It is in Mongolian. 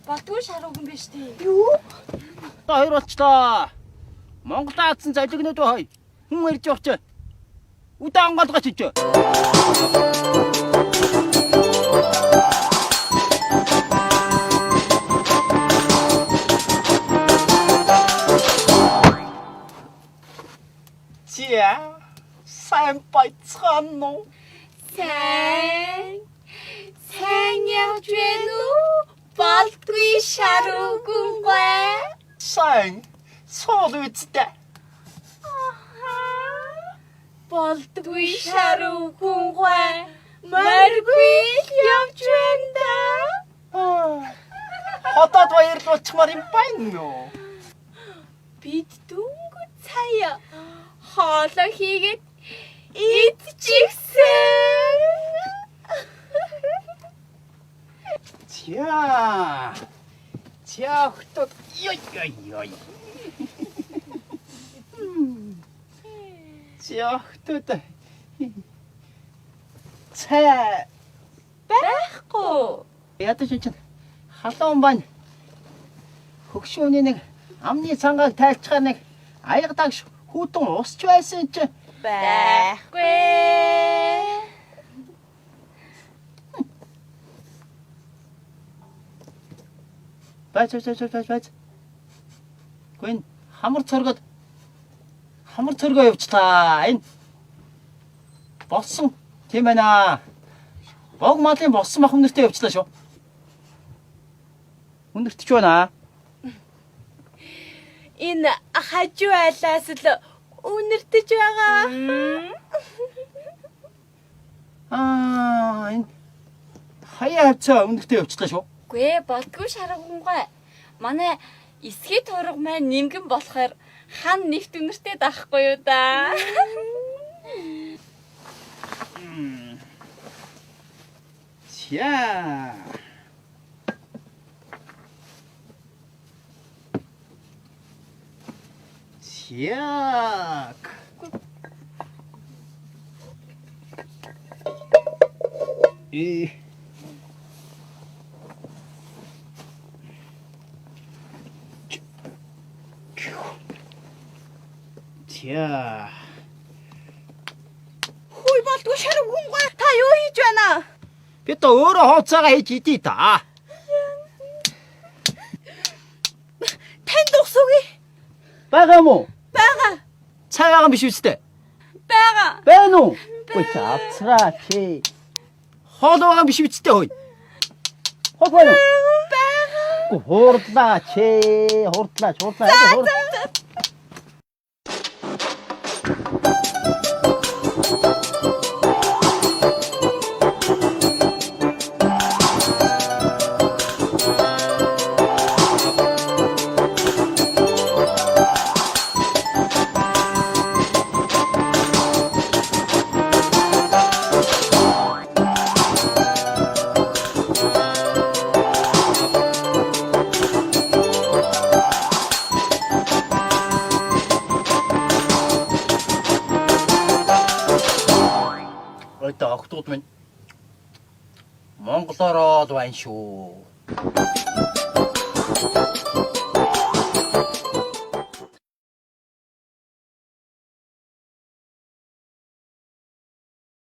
Болдгүй шарууган биш тий. Юу? Одоо хоёр болчлоо. Монгол аадсан золигнууд бай. Хүн ирж явах чи. Үдэ онгоолгооч чи. За, сайн байцгаана уу? Сайн. Сайн явж байна уу? Болдгүй шарууган гой. Сайн. Суул үсттэй. Болдгүй шарууган гой. Моргүй л явж байна да. Хотод баярлуулчмаар юм байна уу? Бид дөнгөж сая хоолоо хийгээд идчихсэн. За. За хотод ёй ёй ёй. За хотод. Цай Байхгүй. ядаж чинь халуун байна. Хөгшөөний нэг амны цангааг тайлчгаар нэг аяга дагш хүүтэн усч байсан чинь Байхгүй. Бац бац бац бац бац. Гүн хамар цоргод хамар цоргоо явчлаа. Энэ болсон тийм байна. Бог малын болсон мах үнэртэй явчлаа шүү. Үнэртэж байна. Энэ хажуу айлаас л үнэртэж байгаа. Аа энэ хаяа хавцаа үнэртэй явчлаа шүү. Үгүй ээ, болдгүй шаргангуй. Манай эсхий турга маань нимгэн болохоор хан нэгт үнэртэй даахгүй юу да. За. Так. И За. Хүй болдгүй шарууган гой. Та юу хийж байна? Би то өөрөө хооцоогоо хийж идий та. Танд ус үгүй. Байгаа юм уу? Байгаа. Цай байгаа юм биш үстэй. Байгаа. Байна уу? Үгүй авцраа чи. Хоол байгаа юм биш үстэй хөөе. Хоол байна уу? Байгаа. Үгүй хурдлаа чи. Хурдлаа, хурдлаа. Хурд. Одоо охтууд минь Монголороо л байна шүү.